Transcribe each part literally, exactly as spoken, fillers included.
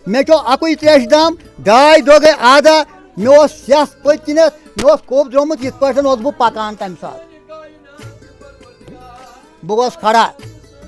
مےٚ چھُ اَکُے ترٛیشہِ دام، ڈاے دۄہ گٔے آدا، مےٚ اوس سیٚس پٔتۍ کِنٮ۪تھ، مےٚ اوس کوٚب درٛامُت، یِتھ پٲٹھۍ اوسُس بہٕ پَکان تَمہِ ساتہٕ۔ بہٕ گوس کھڑا،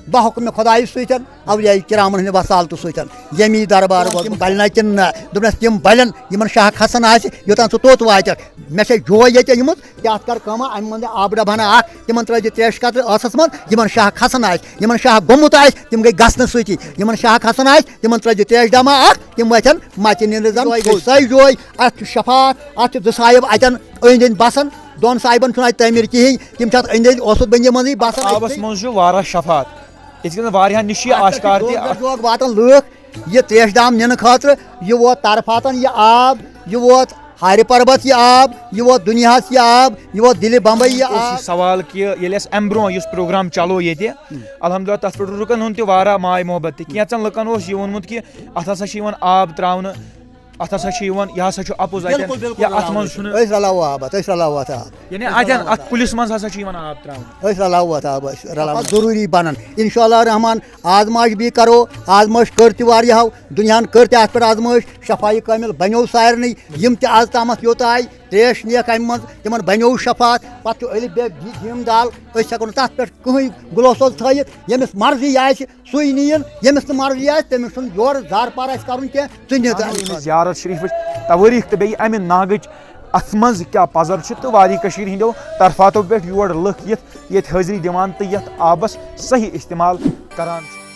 بحکمِ خۄدایہِ سۭتۍ، اولیاء کرامن ہٕنٛدِ وسالتہٕ سۭتۍ، ییٚمی دربار گوس بہٕ، بلہِ نہ کِنہٕ نہ؟ دوٚپنَس، تِم بلن، یِمن شاہ کھسان آسہِ، یوٚتام ژٕ توٚت واتکھ۔ مےٚ چھےٚ جوے ییٚتہِ أنمٕژ، تہِ اَتھ کر کٲمہ، اَمہِ منٛز دِ آبہٕ ڈبہٕ ہنا اکھ، تِمن ترٲوزِ ترٛیشہِ قطرٕ ٲسس منٛز، یِمن شاہ کھسان آسہِ، یِمن شاہ گوٚمُت آسہِ، تِم گٔے گژھنہٕ سۭتی، یِمن شاہ کھسان آسہِ، تِمن ترٲوزِ ترٛیشہِ دامہ اکھ، تِم وۄتھن مَژِ نِنٛدرِ زن۔ جوے گٔے سۄے جوے، اتھ چھُ شفاعت، اتھ چھِ زٕ صاحب اتٮ۪ن أنٛدۍ أنٛدۍ بسان، دۄن صاحبن چھُنہٕ اتہِ تعمیٖر کِہیٖنۍ، تِم چھِ اتھ أنٛدۍ أنٛدۍ اوسط بٔنٛدی منٛزٕے بسان أتھۍ آبس سۭتۍ۔ منٛز چھُ واریاہ شفاعت، یِتھ کٔنۍ واریاہن نِش چھُ یہِ اتھ پٮ۪ٹھ چھِ آشکار تہِ۔ جوک در جوک واتان لُکھ، یہِ ترٛیشہِ دام نِنہٕ خٲطرٕ، یہِ ووت طرفاتن یہِ آب، یہِ ووت ہارِ پربت یہِ آب، یہِ ووت دُنیاہس یہِ آب، یہِ ووت دِلہِ بمبے یہِ اوس یہِ آب۔ سوال کہِ ییٚلہِ اَسہِ اَمہِ برونٛہہ یُس پروگرام چلو ییٚتہِ، الحمدللہ، تَتھ پٮ۪ٹھ روٗد لُکن ہُنٛد تہِ واریاہ ماے محبت تہِ۔ کینٛژن لُکن اوس یہِ ووٚنمُت کہِ اَتھ ہسا چھِ یِوان آب ترٛاونہٕ، اَتھ ہسا چھِ یِوان، یہِ ہسا چھُ اَپُز اَتٮ۪ن، بِلکُل، بِلکُل یا اَتھ رلاوان منٛز چھِ۔ چھُنہٕ، أسۍ رلاوو آب اَتھ، أسۍ رلاوو اَتھ آب۔ یعنی اَتٮ۪ن، اَتھ کُلِس منٛز ہسا چھِ یِوان آب ترٛاونہٕ۔ أسۍ رلاوو اَتھ آب، أسۍ رلاوو۔ ضروٗری بَنان۔ اِنشاء اللہ الرحمن، آزمٲیش بیٚیہِ کَرو، آزمٲیش کٔر تہِ واریاہو، دُنیاہَن کٔر تہِ اَتھ پٮ۪ٹھ آزمٲیش، شفایہِ کٲمِل بَنیو سارنٕے، یِم تہِ آز تامَتھ یوٚت آے، ترٛیش نِیَکھ اَمہِ منٛز، تِمَن بَنیو شفاعت۔ پَتہٕ چھُ الف بے جیم دال، أسۍ ہٮ۪کو نہٕ تَتھ پٮ۪ٹھ کٕہٕنۍ گلوسوز تھٲیِتھ، ییٚمِس مرضی آسہِ، سُے نِیِن، ییٚمِس نہٕ مرضی آسہِ، تٔمِس چھُنہٕ یورٕ زار پار آسہِ کَرُن کینٛہہ، ژٕ نہِ تہٕ اَمہِ ییٚمہِ خٲطرٕ۔ زیارت شریفٕچ توٲریٖخ تہٕ بیٚیہِ اَمہِ ناگٕچ اَتھ منٛز کیٛاہ پَزر چھِ تہٕ وادی کٔشیٖرِ ہِنٛدیو طرفاتو پٮ۪ٹھ یور لٕکھ یِتھ ییٚتہِ حٲضری دِوان تہٕ یَتھ آبَس صحیح استعمال کران چھِ۔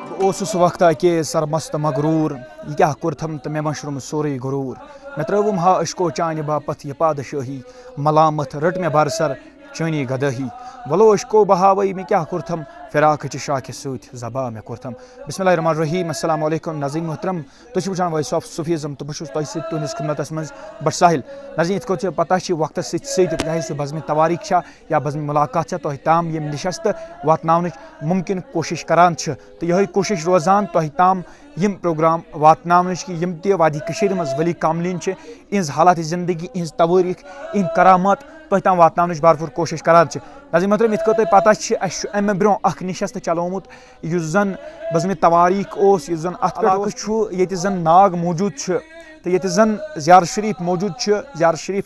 بہٕ اوسُس وقتہ کے سرمست مغروٗر، یہِ کیٛاہ کوٚرتھم تہٕ مےٚ مٔشروم سورُے غروٗر۔ مےٚ ترٲوٕم ہا عشقو چانہِ باپتھ یہِ پادشٲہی، ملامت رٔٹ مےٚ برسر چٲنی گدٲہی۔ ولو عشقو بہاوے مےٚ کیٛاہ کوٚرتھم، فراقٕچہِ شاخہِ سۭتۍ ذبح مےٚ کوٚرتھم۔ بسم اللہ الرحمن الرحیم، السلام علیکم ناظرین محترم، تُہۍ چھِو وٕچھان وائس آف صوفیزم تہٕ بہٕ چھُس تۄہہِ سۭتۍ تُہٕنٛدِس خدمتس منٛز بٹ ساحل۔ ناظرین، یِتھ کٲٹھۍ چھِ پتہ چھِ وقتس سۭتۍ سۭتۍ چاہے سُہ بزمِ تواریٖخ چھا یا بزمِ ملاقات چھا، تۄہہِ تام یِم نشست واتناونٕچ ممکن کوٗشش کران چھِ۔ تہٕ یِہوٚے کوٗشِش روزان تۄہہِ تام یِم پروگرام واتناونٕچ، کہِ یِم تہِ وادی کٔشیٖرِ منٛز ولی کاملین چھِ، یِہٕنٛز حالات زندگی، یِہٕنٛز توٲریٖخ، یِہٕنٛدۍ کرامات تۄہہِ تام واتناونٕچ بھرپوٗر کوٗشِش کران چھِ۔ ناظرین محترم، یِتھ کٲٹھۍ تۄہہِ پتہ چھِ، اَسہِ چھُ اَمہِ برونٛہہ اکھ نِشست چلومُت، یُس زن بزمِ تواریٖخ اوس، یُس زن اَتھ پٮ۪ٹھ علاقہٕ اوس، چھُ، ییٚتہِ زن ناگ موٗجوٗد چھُ، تہٕ ییٚتہِ زن زیارت شریف موٗجوٗد چھُ، زیارت شریف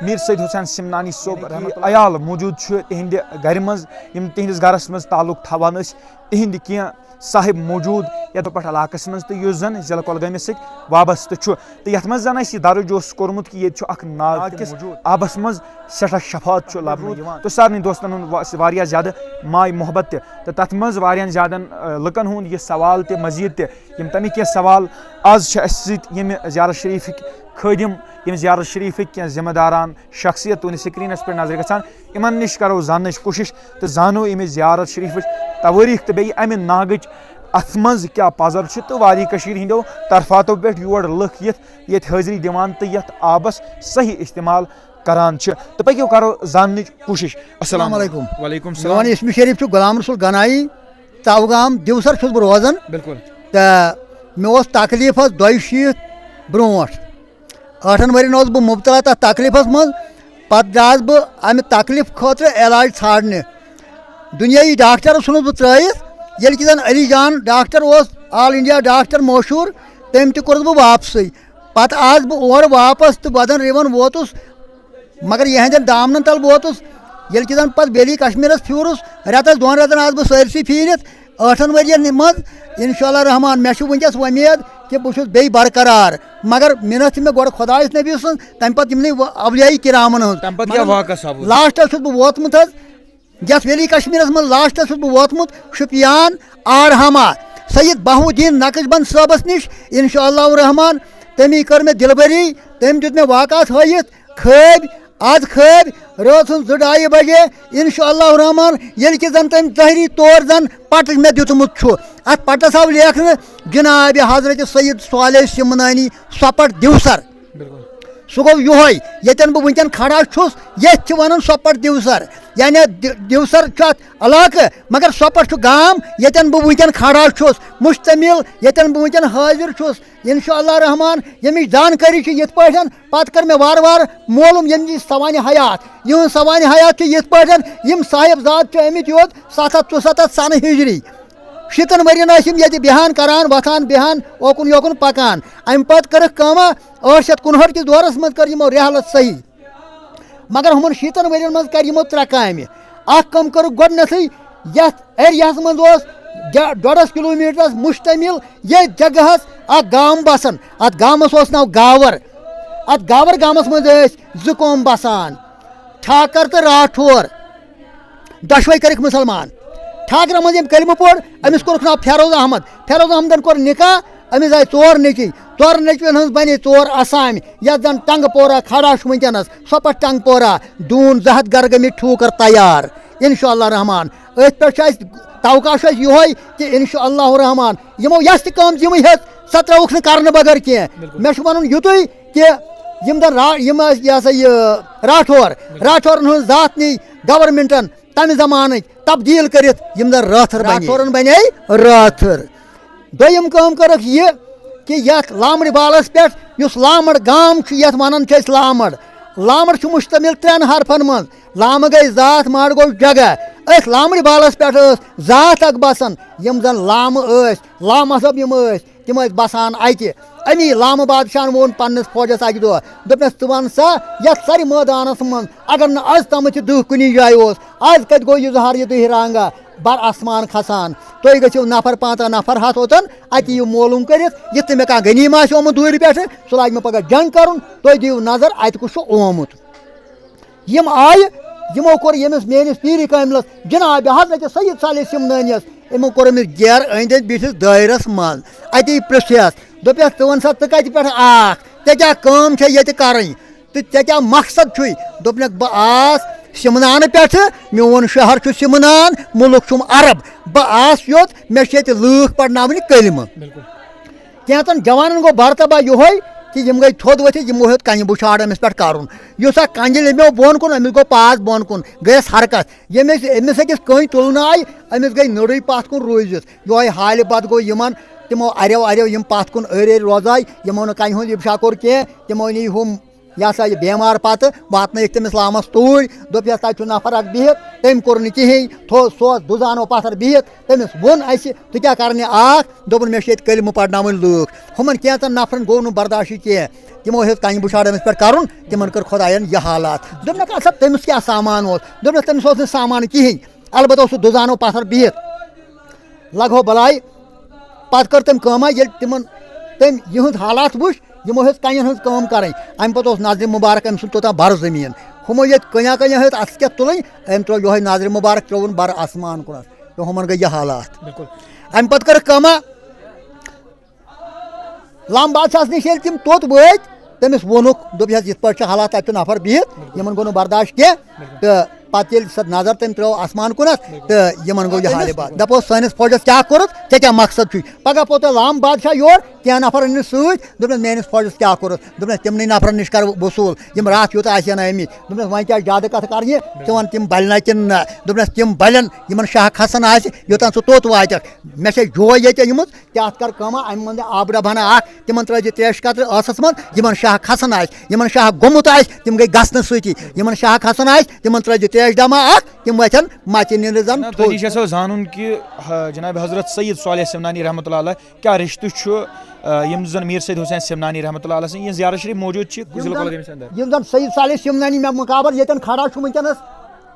میر سید حسین سمنانی صٲب یعنی کہِ رحمتہ اللہ عیال موٗجوٗد چھُ، تِہنٛدِ گرِ منٛز، یِم تِہنٛدِس گرس منٛز تعلق تھاوان ٲسۍ، تِہنٛدِ کینٛہہ صاحب موٗجوٗد یَتھ پٮ۪ٹھ علاقَس منٛز، تہٕ یُس زَن ضلع کۄلگٲمِس سۭتۍ وابستہٕ چھُ، تہٕ یَتھ منٛز زَن اَسہِ یہِ درٕج اوس کوٚرمُت کہِ ییٚتہِ چھُ اَکھ ناگ تہِ کِس موٗجوٗد۔ آبَس منٛز سٮ۪ٹھاہ شفاعت چھُ لَبنہٕ یِوان، تہٕ سارنٕے دوستَن ہُنٛد وا-، واریاہ زیادٕ ماے محبت تہِ، تہٕ تَتھ منٛز واریاہَن زیادَن، آ، لُکَن ہُنٛد یہِ سوال تہِ مٔزیٖد تہِ، یِم تَمِکۍ کینٛہہ سوال آز چھِ اَسہِ سۭتۍ ییٚمہِ زیارت شریٖفٕکۍ خٲدِم، یِم زیارت شریٖفٕکۍ کینٛہہ ذمہٕ داران شخصیت تُہٕنٛدِس سکرینس پٮ۪ٹھ نظرِ گژھان، یِمن نِش کرو زاننٕچ کوٗشش تہٕ زانو اَمِچ زیارت شریفٕچ توٲریٖخ تہٕ بیٚیہِ اَمہِ ناگٕچ اَتھ منٛز کیٛاہ پزر چھِ تہٕ وادی کٔشیٖرِ ہٕنٛدیو طرفاتو پٮ۪ٹھ یور لُکھ یِتھ ییٚتہِ حٲضری دِوان تہٕ یَتھ آبس صحیح استعمال کران چھِ۔ تہٕ پٔکِو کرو زاننٕچ کوٗشش۔ السلام السلام علیکم۔ وعلیکم السلام۔ میون اسم شریف چھُ غلام رسول گنایی، ژاوگام دیوسر چھُس بہٕ روزان۔ بِلکُل۔ تہٕ مےٚ اوس تکلیٖف حظ دۄیہِ شیٖتھ برونٛٹھ۔ ٲٹھن ؤرین اوسُس بہٕ مُبتلا تَتھ تکلیٖفس منٛز۔ پتہٕ درٛاس بہٕ اَمہِ تکلیٖف خٲطرٕ علاج ژھانٛڈنہِ۔ دُنیٲیی ڈاکٹرس ژھُنُس بہٕ ترٛٲیِتھ، ییٚلہِ کہِ زن علی جان ڈاکٹر اوس، آل انڈیا ڈاکٹر مشہوٗر، تٔمۍ تہِ کوٚرُس بہٕ واپسٕے۔ پتہٕ آس بہٕ اورٕ واپس تہٕ وۄدن رِوَن ووتُس، مگر یِہنٛدٮ۪ن دامنن تل ووتُس۔ ییٚلہِ کہِ زن پتہٕ ویلی کشمیرس پھیوٗرُس، رٮ۪تس دۄن رٮ۪تن آس بہٕ سٲرسٕے پھیٖرِتھ۔ ٲٹھن ؤرین منٛز، انشاءاللہ رحمان، مےٚ چھُ وٕنکیٚس وۄمید کہِ بہٕ چھُس بیٚیہِ برقرار۔ مگر محنت چھِ مےٚ گۄڈٕ خۄدایَس نبی سٕنٛز، تَمہِ پَتہٕ یِمنٕے و-، اولیاء کرامَن ہٕنٛز۔ تَمہِ پَتہٕ کیٛاہ مگر واقعہ سپُد؟ لاسٹَس چھُس بہٕ ووتمُت حظ، یَتھ ویلی کشمیٖرَس منٛز لاسٹَس چھُس بہٕ ووتمُت شُپیان آرہاما سید بہاؤالدین نقش بند صٲبَس نِش۔ انشاءاللہ الرحمان، تٔمی کٔر مےٚ دِلبری، تٔمۍ دیُت مےٚ واقعات ہٲیِتھ۔ خٲبۍ، از خٲبۍ رٲژ ہٕنٛز زٕ ڈایہِ بجے، انشاءاللہ الرحمن، ییٚلہِ کہِ زن تٔمۍ ظٲہری طور زن پٹہٕ مےٚ دیُتمُت چھُ۔ اتھ پٹس آو لیکھنہٕ جناب حضرت سید صالح سمنانی سۄپٹ دیوسر۔ بِلکُل۔ سُہ گوٚو یِہوٚے، ییٚتٮ۪ن بہٕ وٕنکٮ۪ن کھڑا چھُس، ییٚتھۍ چھِ وَنان سۄپَٹ دیوسَر۔ یعنی دِ-، دیوسَر چھُ اَتھ علاقہٕ، مگر سۄپَٹ چھُ گام، ییٚتٮ۪ن بہٕ وٕنکٮ۪ن کھڑا چھُس۔ مُشتمِل، ییٚتٮ۪ن بہٕ وٕنکٮ۪ن حٲضِر چھُس، اِنشاء اللہ رحمان، ییٚمِچ زانکٲری چھِ یِتھ پٲٹھۍ، پَتہٕ کٔر مےٚ وارٕ وارٕ معلوٗم ییٚمہِ نِش سوانہِ حیات۔ یِہٕنٛز سوانہِ حیات چھِ یِتھ پٲٹھۍ، یِم صاحب زاد چھِ آمٕتۍ یوت سَتھ ہَتھ ژُسَتَتھ سَنہٕ ہِجری۔ شیٖتَن ؤرِین ٲسۍ یِم ییٚتہِ بیٚہان، کران، وۄتھان، بیٚہان، اوکُن یوکُن پکان۔ اَمہِ پتہٕ کٔرٕکھ کٲمہ، ٲٹھ شیٚتھ کُنہٲٹھ کِس دورس منٛز کٔر یِمو رحلت صحیح۔ مگر ہُمن شیٖتَن ؤرِین منٛز کَرِ یِمو ترٛےٚ کامہِ۔ اَکھ کٲم کٔرٕکھ گۄڈٕنیتھٕے، یَتھ ایریاہَس منٛز اوس ڈ-، ڈۄڈَس کِلوٗمیٖٹرَس مُشتمِل ییٚتھۍ جگہَس اَکھ گام بَسان۔ اَتھ گامَس اوس ناو گاوَر۔ اَتھ گاوَر گامَس منٛز ٲسۍ زٕ قوم بَسان، ٹھاکر تہٕ راٹھور۔ دۄشوے کٔرِکھ مُسلمان۔ ٹھاکرن منٛز ییٚمۍ کلمہٕ پوٚر، أمِس کوٚرُکھ ناو فیروز احمد۔ فیروز احمدن کوٚر نکاح، أمِس آیہِ ژور نیٚچِوۍ۔ ژورن نیٚچوٮ۪ن ہٕنٛز بنے ژور اسامہِ، یتھ زن ٹنگہٕ پورہ کھڑا چھُ وٕنکیٚنس، سۄ پتہٕ ٹنگہٕ پورہ، دوٗن زٕ ہتھ گرٕ گٔمٕتۍ ٹھوٗکر تیار۔ انشاء اللہ رحمان، أتھۍ پٮ۪ٹھ چھُ اَسہِ توقع چھُ اَسہِ یِہوٚے کہِ انشاء اللہ رحمان یِمو یۄس تہِ کٲم ذمہٕ ہیٚژ، سۄ ترٲوٕکھ نہٕ کرنہٕ بغٲر کینٛہہ۔ بِلکُل۔ مےٚ چھُ ونُن یُتُے کہِ یِم زن را-، یِم ٲسۍ، یہِ ہسا یہِ راٹھور، راٹھورن ہٕنٛز ذات نی گورنمنٹن تمہِ زمانٕکۍ تبدیٖل کٔرِتھ، یِم زن رٲتھٕر بنے۔ راٹھورن بنے رٲتھٕر۔ دوٚیِم کٲم کٔرٕکھ یہِ کہِ یتھ لامڑِ بالس پٮ۪ٹھ یُس لامڑ گام چھُ، یتھ ونان چھِ أسۍ لامڑ، لامڑ چھُ مشتمل ترٛٮ۪ن حرفن منٛز۔ لامہٕ گٔے ذات، مڑ گوٚو جگہ۔ أتھۍ لامڑِ بالس پٮ۪ٹھ ٲس ذات اکھ بسان، یِم زن لامہٕ ٲسۍ، لامہٕ مذہب یِم ٲسۍ، تِم ٲسۍ بسان اتہِ۔ امی لامہٕ بادشاہن ووٚن پننِس فوجس اکہِ دۄہ، دوٚپنس، "ژٕ ون سا، یتھ سرِ مٲدانس منٛز اگر نہٕ از تامَتھ یہِ دٕہ کُنی جایہِ اوس، از کتہِ گوٚو یہِ زہر، یہِ دٕہ رنگا بر آسمان کھسان؟ تُہۍ گٔژھِو نفر پانٛژاہ نفر ہتھ اوٚتن، اتہِ یِیِو معلوم کٔرِتھ، یُتھ نہٕ مےٚ کانٛہہ غنیمہ آسہِ آمُت دوٗرِ پٮ۪ٹھٕ، سُہ لاگہِ مےٚ پگاہ جنگ کرُن، تُہۍ دِیِو نظر اتہِ کُس چھُ آمُت۔" یِم آیہِ، یِمو کوٚر ییٚمِس میٲنِس پیٖرِ کٲملس جناب حضرت سید صالح سمنٲنِیس، یِمو کوٚر أمِس گیرٕ أنٛدۍ أنٛدۍ بیٖٹھِس دٲیرس منٛز۔ اتی پرٛژھیس، دوٚپیس، "ژٕ وَن سا، ژٕ کَتہِ پٮ۪ٹھ آکھ؟ ژےٚ کیٛاہ کٲم چھےٚ ییٚتہِ کَرٕنۍ؟ تہٕ ژےٚ کیٛاہ مقصد چھُے؟" دوٚپنَکھ، "بہٕ آس سِمنانہٕ پٮ۪ٹھٕ، میون شہر چھُ سِمنان، مُلُک چھُم عرب۔ بہٕ آس یوٚت، مےٚ چھِ ییٚتہِ لوٗکھ پَرناوٕنۍ کلمہٕ۔" بِلکُل۔ کینٛژن جوانن گوٚو برتبہ یِہوٚے کہِ یِم گٔے تھوٚد ؤتھِتھ، یِمو ہیوٚت کنہِ بُچھاڑ أمِس پٮ۪ٹھ کرُن۔ یُس اکھ کنجہِ لیٚمیو بۄن کُن، أمِس گوٚو پاس بۄن کُن، گٔیس حرکت۔ ییٚمِس، أمِس أکِس کٔنۍ تُلنہٕ آیہِ، أمِس گٔے نٔرٕے پتھ کُن روٗزِتھ۔ یِہوٚے حالہِ بد گوٚو یِمن۔ تِمو اریو اریو یِم پتھ کُن أرۍ أرۍ روزاے، یِمو نہٕ کنہِ ہُنٛد اِبشا کوٚر کینٛہہ، تِمو نی ہُم، یہِ ہسا یہِ بیمار پتہٕ واتنٲیِکھ تٔمِس لامس توٗرۍ۔ دوٚپیس، "تَتہِ چھُ نفر اکھ بِہِتھ، تٔمۍ کوٚر نہٕ کِہیٖنۍ، تھوٚو، سُہ اوس دُزانو پتھر بِہِتھ، تٔمِس ووٚن اَسہِ، ژٕ کیٛاہ کرنہِ آکھ؟" دوٚپُن، "مےٚ چھِ ییٚتہِ کلمہٕ پرناوٕنۍ لوٗکھ۔" ہُمن کینٛژن نفرن گوٚو نہٕ برداشٕے کینٛہہ، تِمو ہیوٚت کنہِ بُچھاڑ أمِس پٮ۪ٹھ کرُن، تِمن کٔر خۄداین یہِ حالات۔ دوٚپنکھ، "اَدٕ سا تٔمِس کیٛاہ سامان اوس؟" دوٚپنس، "تٔمِس اوس نہٕ سامان کِہیٖنۍ، البتہ اوس سُہ دُزانو پتھر بِہِتھ۔" لگہو بلاے۔ پتہٕ کٔر تٔمۍ کٲمہ، ییٚلہِ تِمن تٔمۍ یِہُنٛد حالات وٕچھ، یِمو ہیوٚت کنٮ۪ن ہٕنٛز کٲم کرٕنۍ۔ امہِ پتہٕ اوس نظرِ مبارک أمۍ سُنٛد توٚتام بر زٔمیٖن۔ ہُمو ییٚتہِ کٔنیا کٔنیا ہیوٚت، اتھٕ کٮ۪تھ تُلٕنۍ، أمۍ ترٲو یِہوٚے نظرِ مبارک، ترٲوُن بر آسمان کُنتھ۔ تہٕ ہُمن گٔے یہِ حالات۔ بِلکُل۔ امہِ پتہٕ کٔرٕکھ کٲمہ، لام بادشاہس نِش ییٚلہِ تِم توٚت وٲتۍ، تٔمِس ووٚنُکھ، دوٚپُس، "یِتھ پٲٹھۍ چھِ حالات، تَتہِ چھُ نفر بِہِتھ، یِمن گوٚو نہٕ برداش کینٛہہ۔" تہٕ پتہٕ ییٚلہِ سۄ نظر تٔمۍ ترٲو آسمان کُنتھ، تہٕ یِمن گوٚو یہِ حالہِ بد۔ دپوس، "سٲنِس فوجس کیٛاہ کوٚرُتھ؟ ژےٚ کیٛاہ مقصد چھُے؟" پگاہ پوٚت لام بادشاہ یور، کینٛہہ نفر أنِس سۭتۍ، دوٚپنس، "میٲنِس فوجس کیٛاہ کوٚرُتھ؟" دوٚپنس، "تِمنٕے نفرن نِش کر وصوٗل، یِم راتھ یوٗتاہ آسن آمٕتۍ۔" دوٚپنس، "وۄنۍ کیٛاہ زیادٕ کتھٕ کرنہِ، ژٕ وَن، تِم بلہِ نا کِنہٕ نہ؟" دوٚپنس، "تِم بلن، یِمن شاہ کھسان آسہِ، یوٚتام ژٕ توٚت واتکھ۔ مےٚ چھےٚ جوے ییٚتہِ أنمٕژ، تہِ اَتھ کر کٲمہ، اَمہِ منٛز آب ڈبہٕ ہنا اکھ، تِمن ترٲوزِ تریشہِ قطرٕ ٲسس منٛز، یِمن شاہ کھسان آسہِ، یِمن شاہ گوٚمُت آسہِ، تِم گٔے گژھنہٕ سۭتی، یِمن شاہ کھسان آسہِ، تِمن ترٲوزِ تریشہِ دامہ اکھ، تِم وۄتھن مژِ نِنٛدٕ زن نہ، تۄہہِ تھوٚد۔" نِش یژھو زانُن کہِ، آ، جناب حضرت سید صالح سمنانی رحمۃ اللہ علیہ کیٛاہ رشتہٕ چھُ، آ، یِم زن میٖر سید حسین سمنانی رحمۃ اللہ علیہ سٕنٛدۍ یہِ زیارت شریف موجود چھِ، یِم ضلع زن، کۄلگٲمِس اندر۔ یِم زن سید صالح سمنانی مےٚ مقابر ییٚتٮ۪ن کھڑا چھُ وٕنکیٚنس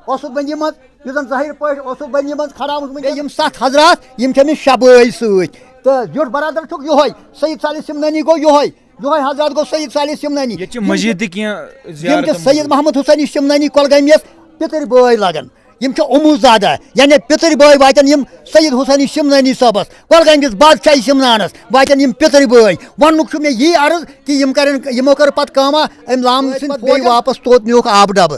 اوسُد بندی منٛز، یُس زن ظٲہِر پٲٹھۍ اوسُکھ بنی منٛز کھڑا اوسمُت۔ بیٚیہِ یِم ستھ حضرات، یِم چھِ أمِس شےٚ بٲے سۭتۍ۔ تہٕ زیُٹھ برادر چھُکھ یِہوٚے، سید صالح سمنانی گوٚو یِہوٚے، یِہوٚے حضرات گوٚو سید صالح سمنانی۔ ییٚتہِ چھِ یِم مزید تہِ کینٛہہ یِم زیارتہٕ چھِ سید موجود۔ محمد حسینی سمنانی کۄلگٲمِس پِتٕرۍ بٲے لگان۔ یِم چھِ امو زادہ، یعنی پِتٕرۍ بٲے واتن یِم سید حسینی سمنانی صٲبس، کۄلگٲمۍ کِس بادشاہی سمنانس واتن یِم پِتٕرۍ بٲے۔ وننُک چھُ مےٚ یی عرض کہِ یِم کرن، یِمو کٔر پتہٕ کٲمہ، أمۍ لام سٕنٛدۍ پتہٕ بیٚیہِ واپس توت نیوٗکھ آبہٕ ڈبہٕ۔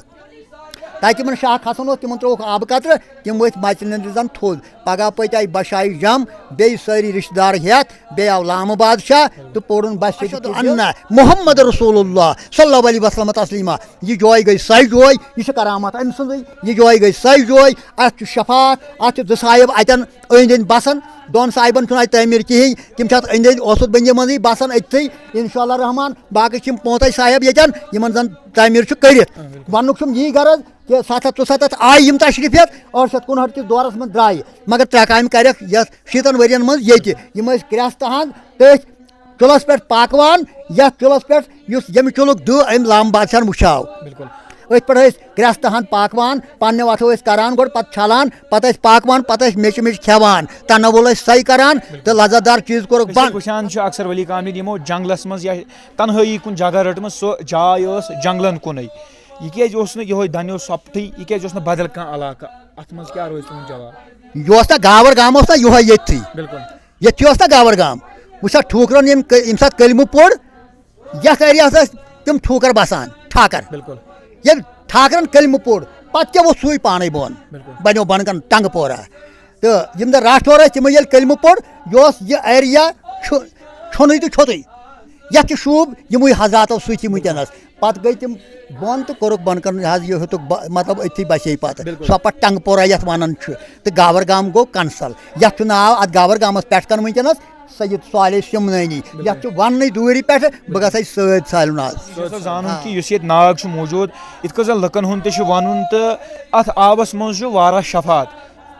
تَتہِ تِمَن شاہ کھسان اوس، تِمَن ترٛووُکھ آبہٕ قطرٕ، تِم ؤتھۍ مَژِ نٮ۪نٛدرِ زَن تھوٚد۔ پَگاہ پٔتۍ آیہِ بَشایہِ جَم، بیٚیہِ سٲری رِشتہٕ دار ہٮ۪تھ، بیٚیہِ آو لامہٕ بادشاہ تہٕ پوٚرُن بَس ییٚتہِ أشہَدُ کہِ اَنَّ محمد رسول اللہ صلی اللہ علیہ وسلم تسلیٖما۔ یہِ جاے گٔے سۄے جاے، یہِ چھِ کرامت أمۍ سٕنٛزٕے۔ یہِ جاے گٔے سۄے جاے، اَتھ چھُ شفاعت، اَتھ چھِ زٕ صاحب اَتٮ۪ن أنٛدۍ أنٛدۍ بَسان۔ دۄن صاحبَن چھُنہٕ اَتہِ تعمیٖر کِہیٖنۍ، تِم چھِ اَتھ أنٛدۍ أنٛدۍ اوسط بٔنٛدی منٛزٕے بَسان أتھٕے۔ اِنشاء اللہ رحمان، باقٕے چھِ یِم پانٛژَے صاحب ییٚتٮ۪ن، یِمَن زَن تعمیٖر چھُ کٔرِتھ۔ آ، بِلکُل۔ وَننُک چھُم یی غرض کہِ سَتھ ہَتھ ژُسَتَتھ آیہِ یِم تشریٖف ہٮ۪تھ، ٲٹھ شیٚتھ کُنہٲٹھ کِس دورَس منٛز درٛایہِ، مگر ترٛےٚ کامہِ کَرٮ۪کھ یَتھ شیٖتَن ؤرِیَن منٛز ییٚتہِ۔ یِم ٲسۍ کرٛٮ۪ستہٕ ہَن تٔتھۍ چُلس پٮ۪ٹھ پاکوان، یتھ چُلس پٮ۪ٹھ یُس ییٚمہِ چُلُک دُہ أمۍ لام بادشاہن وُچھاو۔ بِلکُل۔ أتھۍ پٮ۪ٹھ ٲسۍ کرٛٮ۪ستہٕ ہن پاکوان، پننہِ وتھو ٲسۍ کران گۄڈٕ، پتہٕ چھلان، پتہٕ ٲسۍ پاکوان، پتہٕ ٲسۍ میٚژِ میٚژِ کھٮ۪وان۔ تنوُل ٲسۍ سۄے کران بِلکُل۔ تہٕ لذت دار چیٖز کوٚرُکھ أسۍ بنٛد۔ وٕچھان چھِ اکثر ولی کامہِ یِمو جنگلس منٛز یا تنہٲیی کُن جگہ رٔٹمٕژ، سۄ جاے ٲس جنگلن کُنُے۔ یہِ کیازِ اوس نہٕ یِہوے دنیو سۄپٹھٕے، یہِ کیازِ اوس نہٕ بدل کانٛہہ علاقہٕ؟ اتھ منٛز کیٛاہ روزِ تُہُنٛد جواب؟ یہِ اوس نہ گاور گام اوس نہ یِہوے ییٚتھی۔ بِلکُل۔ ییٚتہِ اوس نہ گاور گام۔ وٕچھ سا ٹھوکرن ییٚمہِ ک-، ییٚمہِ ساتہٕ کلمہٕ پوٚر، یتھ ایریاہس ٲسۍ تِم ٹھوکر بسان، ٹھاکر۔ بِلکُل۔ ییٚلہِ ٹھاکرن کلمہٕ پوٚر، پتہٕ کیٛاہ ووٚتھ سُے پانے بۄن؟ بِلکُل۔ بنیو بۄنہٕ کنہِ ٹنگہٕ پورہ۔ تہٕ یِم زن راٹھور ٲسۍ، تِمو ییٚلہِ کلمہٕ پوٚر، یہِ اوس یہِ ایریا چھُ، چھُنُے تہٕ چھوٚتُے۔ یتھ چھُ شوٗب یِموٕے حضراتو سۭتی وٕنکیٚنس۔ پتہٕ گٔے تِم بۄن تہٕ کوٚرُکھ بۄنہٕ کنہِ حظ یہِ ہیوٚتُکھ ب-، مطلب أتھی بسے پتہٕ۔ بِلکُل۔ سۄ پتہٕ ٹنگہٕ پورہ یتھ ونان چھُ۔ تہٕ گاور گام گوٚو کنسل۔ یتھ چھُ ناو اتھ گاور گامس پٮ۪ٹھ کنہٕ وٕنکیٚنس سید صالح سِمنٲنی۔ بِلکُل۔ یتھ چھُ وننٕے دوٗرِ پٮ۪ٹھٕ، بہٕ گژھٕ ہے سۭتۍ سالُن آز۔ سُہ چھُ زانُن کہِ یُس ییٚتہِ ناگ چھُ موٗجوٗد، یِتھ کٔنۍ زن لُکن ہُنٛد تہِ چھُ ونُن تہٕ اتھ آبس منٛز چھُ واریاہ شفاعت۔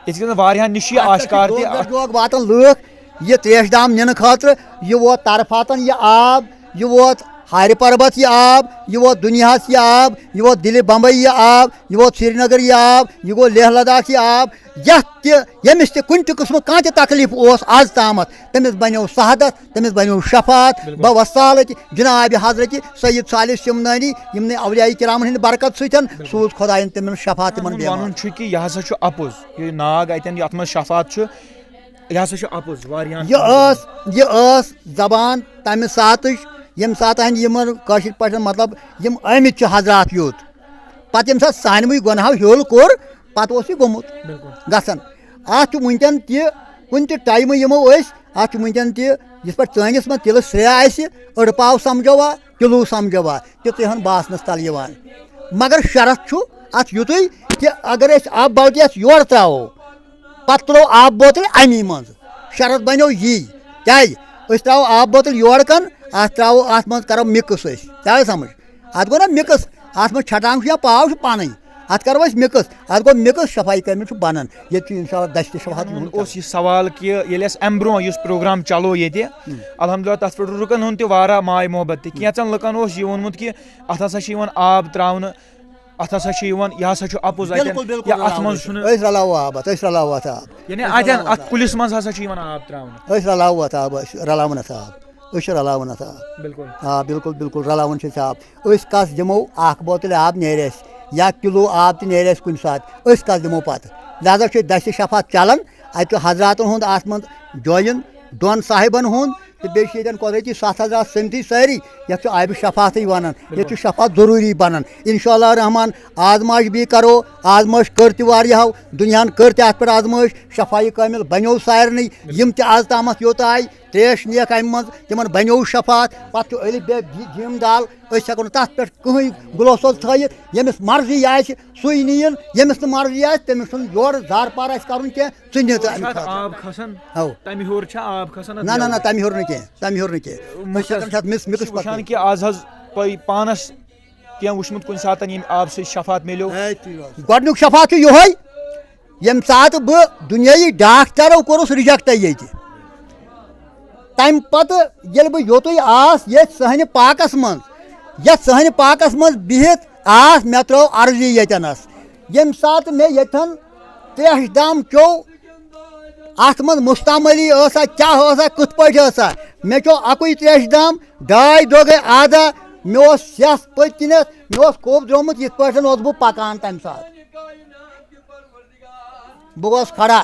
یِتھ کٔنۍ زن واریاہن نِش چھِ یہِ اتھ پٮ۪ٹھ چھِ آشکار تہِ۔ دۄہ دۄہ دۄہ واتان لُکھ یہِ تریش دام نِنہٕ خٲطرٕ۔ یہِ ووت طرفاتن یہِ آب، یہِ ووت ہارِ پربت یہِ آب، یہِ ووت دُنیاہس یہِ آب، یہِ ووت دِلہِ بمبئی یہِ آب، یہِ ووت سرینگر یہِ آب، یہِ گوٚو لیہ لداخ یہِ آب۔ یتھ تہِ، ییٚمِس تہِ کُنہِ تہِ قٕسمُک کانٛہہ تہِ تکلیٖف اوس از تامتھ، تٔمِس بنیو سہدت، تٔمِس بنیو شفاعت۔ بِلکُل۔ بہٕ وسہٕ سالتہِ جناب حضرت سید صالح سمنانی، یِمنٕے اولیاء کرامن ہٕنٛدِ برکت سۭتۍ بِلکُل۔ سوٗز خۄدایَن تِمن شفاعت تِمن وَنُن بیمارن۔ چھُ کہِ یہِ ہسا چھُ اَپُز، یہِ ناگ اَتٮ۪ن یَتھ منٛز شفاعت چھُ، یہِ ہسا چھُ اَپُز واریاہَن۔ یہِ ٲس، یہِ ٲس زبان تَمہِ ساتٕچ، ییٚمہِ ساتہٕ ہَن یِمن کٲشِر پٲٹھۍ مطلب یِم آمٕتۍ چھِ حضرات یوٚت۔ پتہٕ ییٚمہِ ساتہٕ سانہِ وٕے گۄناہو ہیوٚل کوٚر، پتہٕ اوس یہِ گوٚمُت۔ بِلکُل۔ گژھان۔ اتھ چھُ وٕنکیٚن تہِ، کُنہِ تہِ ٹایمہٕ یِمو أسۍ، اتھ چھُ وٕنکیٚن تہِ، یِتھ پٲٹھۍ چٲنِس منٛز تِلہٕ سرٛیٚہہ آسہِ، أڑ پاو سمجھوا، کِلوٗ سمجھوا، تہِ تہِ ہن باسنس تل یِوان۔ مگر شرط چھُ اتھ یُتُے کہِ اگر أسۍ آب بلکہِ یتھ یورٕ ترٛاوو، پتہٕ تُلو آب بوتل امی منٛز۔ شرط بنیو یی۔ کیازِ؟ أسۍ ترٛاوو آب بوتل یورٕ کن، اتھ ترٛاوو، اتھ منٛز کرو mix أسۍ۔ تہِ آیہِ سمجھ؟ اتھ گوٚو نا mix، اتھ منٛز چھٹان چھُ یا پاو چھُ پانے۔ اتھ کرو أسۍ mix، اتھ گوٚو mix، شفاعی کامل چھُ بنان۔ ییٚتہِ چھُ انشاءاللہ دستِ شفاعت یِہُنٛد اوس یہِ سوال کہِ ییٚلہِ اَسہِ امہِ برونٛہہ یُس پروگرام چلو ییٚتہِ، ہم۔ الحمدللہ تتھ پٮ۪ٹھ رُکن ہُنٛد تہِ واریاہ ماے محبت تہِ۔ کینٛژن لُکن اوس یہِ ووٚنمُت کہِ اتھ ہسا چھِ یِوان آب ترٛاونہٕ، اتھ ہسا چھِ یِوان، یہِ ہسا چھُ اَپُز اَتٮ۪ن، بِلکُل، بِلکُل، یا اتھ رلاوو منٛز أسۍ۔ چھُنہٕ۔ أسۍ رلاوو آب اتھ، أسۍ رلاوو اتھ آب۔ یعنی أسۍ اَتٮ۪ن، رلاوو اتھ اتھ آب۔ کُلِس منٛز ہسا چھِ یِوان آب ترٛاونہٕ۔ أسۍ رلاوو اتھ آب، أسۍ رلاوان اتھ آب۔ أسۍ چھِ رلاوان اتھ آب۔ بِلکُل۔ آ، بِلکُل، بِلکُل، رلاوان چھِ أسۍ آب۔ أسۍ کس دِمو اکھ بوتل آب نیرِ اَسہِ، یا کِلوٗ آب تہِ نیرِ اَسہِ کُنہِ ساتہٕ، أسۍ کس دِمو پتہٕ؟ لہذا چھُ دستِ شفاعت چلان، اتہِ چھُ حضراتن ہُنٛد اتھ منٛز join، دۄن صاحبن ہُنٛد، تہٕ بیٚیہِ چھِ ییٚتٮ۪ن قۄدرٔتی ستھ حضرات سٔمتٕے سٲری، یَتھ چھُ آبِ شفاعتٕے وَنان، ییٚتہِ چھُ شفاعت ضروٗری بَنان۔ انشاءاللہ الرحمن آزمائش بیٚیہِ کَرو، آزمائش کٔر تہِ واریاہو، دُنیاہَن کٔر تہِ اَتھ پٮ۪ٹھ آزمائش، شفاعی کٲمِل بَنیو سارنٕے، یِم تہِ آز تامَتھ یوٚت آے، ترٛیش نِیَکھ اَمہِ منٛز، تِمَن بَنیو شفاعت۔ پَتہٕ چھُ الف بے جیم دال، أسۍ ہٮ۪کو نہٕ تَتھ پٮ۪ٹھ کٕہٕنۍ glucose تھٲیِتھ، ییٚمِس مرضی آسہِ، سُے نِیِن، ییٚمِس نہٕ مرضی آسہِ، تٔمِس چھُنہٕ یورٕ زارٕ پار آسہِ کَرُن کینٛہہ، سُہ نِیہِ تہٕ اَمہِ خٲطرٕ۔ آب کھسان؟ اَو۔ تَمہِ ہیوٚر چھا آب کھسان اَتھ نہ، نہ، نہ، نیٚبر؟ تَمہِ ہیوٚر نہٕ کینٛہہ، تَمہِ ہیوٚر نہٕ کینٛہہ۔ أسۍ ہٮ۪کو نہٕ اَتھ mix، mix چھِ پَتہٕ وٕچھان کینٛہہ۔ کہِ آز حظ تۄہہِ پانَس کینٛہہ وٕچھمُت کُنہِ ساتہٕ ییٚمہِ آبہٕ سۭتۍ شفاعت میلیو؟ ہے، تی حظ۔ گۄڈٕنیُک شفاعت چھُ یِہوٚے، ییٚمہِ ساتہٕ بہٕ دُنیٲیی ڈاکٹرو کوٚرُس reject ییٚتہِ۔ تَمہِ پَتہٕ ییٚلہِ بہٕ یوٚتُے آس ییٚتھۍ صحنِ پاکَس منٛز، یَتھ صحنِ پاکَس منٛز بِہِتھ آس، مےٚ ترٛٲو عرضی ییٚتٮ۪نَس۔ ییٚمہِ ساتہٕ مےٚ ییٚتھٮ۪ن ترٛیش دام چیوٚو، اَتھ منٛز مُستعملی ٲسا، کیٛاہ ٲسا، کِتھ پٲٹھۍ ٲسا، مےٚ چیوٚو اَکُے ترٛیش دام، ڈاے دۄہ گٔے آدا، مےٚ اوس سیٚس پٔتۍ کِنٮ۪تھ، مےٚ اوس کوٚب درٛامُت، یِتھ پٲٹھۍ اوسُس بہٕ پَکان تَمہِ ساتہٕ۔ بہٕ گوس کھڑا۔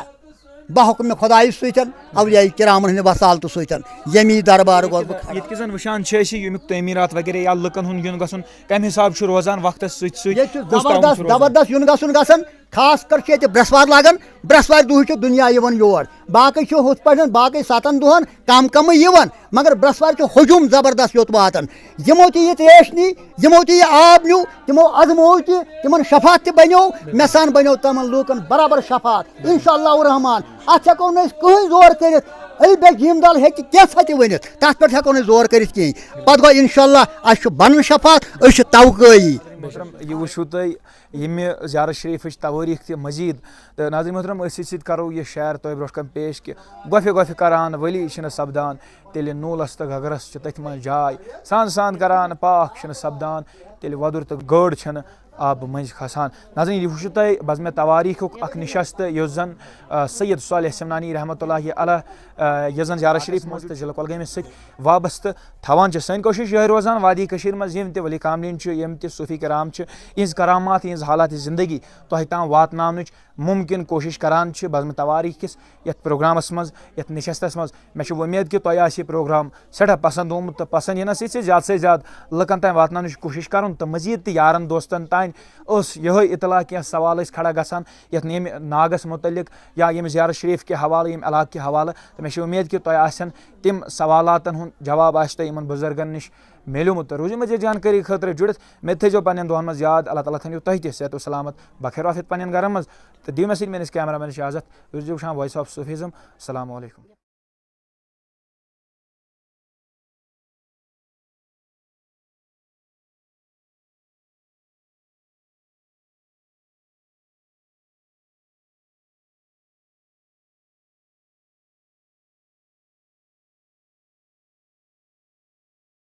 بحکم خدایہِ سۭتۍ، اولیاء کرامن ہٕنٛدِ وسالتہٕ سۭتۍ، ییٚمی دربار گوس بہٕ کھڑا۔ ییٚتہِ کہِ زن وٕچھان چھِ أسۍ، ییٚمیُک تعمیٖرات وغیرہ یا لُکن ہُنٛد یُن گژھُن کمہِ حساب چھُ روزان وقتس سۭتۍ سۭتۍ؟ ییٚتہِ چھُ کُس تعاوُن زبردست چھُ روزان؟ زبردست یُن گژھُن گژھان۔ خاص کر چھُ ییٚتہِ برٛٮ۪سوار لاگان، برٛٮ۪سوارِ دۄہٕے چھُ دُنیا یِوان یور۔ باقٕے چھُ ہُتھ پٲٹھۍ، باقٕے ستن دۄہن کم کمٕے یِوان، مگر برٛٮ۪سوارِ چھُ ہجوم زبردست یوٚت واتان۔ یِمو تہِ یہِ تریش نی، یِمو تہِ یہِ آب نیوٗ، تِمو ازموو تہِ، تِمن شفاعت تہِ بنیو، مےٚ سان بنیو تِمن لوٗکن برابر شفاعت، انشاء اللہ الرحمان۔ اتھ ہٮ۪کو نہٕ أسۍ کٕہٕنۍ زور کٔرِتھ، علی بیگ جیٖم دال ہیٚکہِ کینٛژھا تہِ ؤنِتھ، تتھ پٮ۪ٹھ ہٮ۪کو نہٕ أسۍ زور کٔرِتھ کِہیٖنۍ۔ پتہٕ گوٚو انشاء اللہ اسہِ چھُ بنان شفاعت، أسۍ چھِ توقٲیی۔ محترم، یہِ وٕچھِو تُہۍ ییٚمہِ زیارت شریفٕچ توٲریٖخ تہِ مزید۔ تہٕ ناظرین محترم، أسۍ سۭتۍ سۭتۍ کرو یہِ شعر تۄہہِ برونٛٹھ کَنہِ پیش کہِ گۄپھِ گۄپھِ کران ولی چھِنہٕ سپدان، تیٚلہِ نوٗلس تہٕ گگرس چھِ تٔتھۍ منٛز جاے۔ سان سان کران پاک چھِنہٕ سپدان، تیٚلہِ وۄدُر تہٕ گٲڈ چھِنہٕ آبہٕ مٔنٛزۍ کھسان۔ ناظرین، یہِ وٕچھِو تُہۍ بزمِ توٲریٖخُک اکھ نشست، یُس زن، آ، سید صالح سمنانی رحمتہ اللہ علیہ، آ، یُس زن زیارت شریف منٛز تہٕ ضلع کۄلگٲمِس سۭتۍ وابستہٕ تھاوان چھِ۔ سٲنۍ کوٗشِش یِہوٚے روزان وادی کٔشیٖرِ منٛز یِم تہِ ولی کاملین چھِ، یِم تہِ صوٗفی کرام چھِ، یِہٕنٛز کرامات، یِہٕنٛز حالات زندگی تۄہہِ تام واتناونٕچ مُمکِن کوٗشِش کران چھِ بزمِ توٲریٖخ کِس یَتھ پروگرامَس منٛز، یَتھ نِشستَس منٛز۔ مےٚ چھِ وۄمید کہِ تۄہہِ آسہِ یہِ پروگرام سٮ۪ٹھاہ پسنٛد آمُت تہٕ پسنٛد یِنَس سۭتۍ سۭتۍ زیادٕ سے زیادٕ لُکَن تام واتناونٕچ کوٗشِش کَرُن۔ تہٕ مٔزیٖد تہِ یارَن دوستَن تام ٲس یِہوٚے اطلاع، کینٛہہ سوال ٲسۍ کھڑا گژھان یَتھ ییٚمہِ ناگَس مُتعلِق یا ییٚمہِ زیارت شریٖف کہِ حوالہٕ، ییٚمہِ علاقہٕ کہِ حوالہٕ۔ تہٕ مےٚ چھِ وۄمید کہِ تۄہہِ آسن تِم سوالاتَن ہُنٛد جواب آسہِ تۄہہِ یِمَن بُزرگَن نِش میلیومُت۔ تہٕ روٗزِو مٔزیٖد جانکٲری خٲطرٕ جُڑِتھ۔ مےٚ تہِ تھٲیزیو پنٛنٮ۪ن دۄہَن منٛز یاد۔ اللہ تعالیٰ تھٲیِو تۄہہِ تہِ صحت و سلامت بخیر عافیت پنٛنٮ۪ن گَرَن منٛز۔ تہٕ دِیِو مےٚ سۭتۍ میٛٲنِس کیمرہ مینَس اجازت۔ روٗزِو وٕچھان Voice of Sufism۔ السلام علیکم۔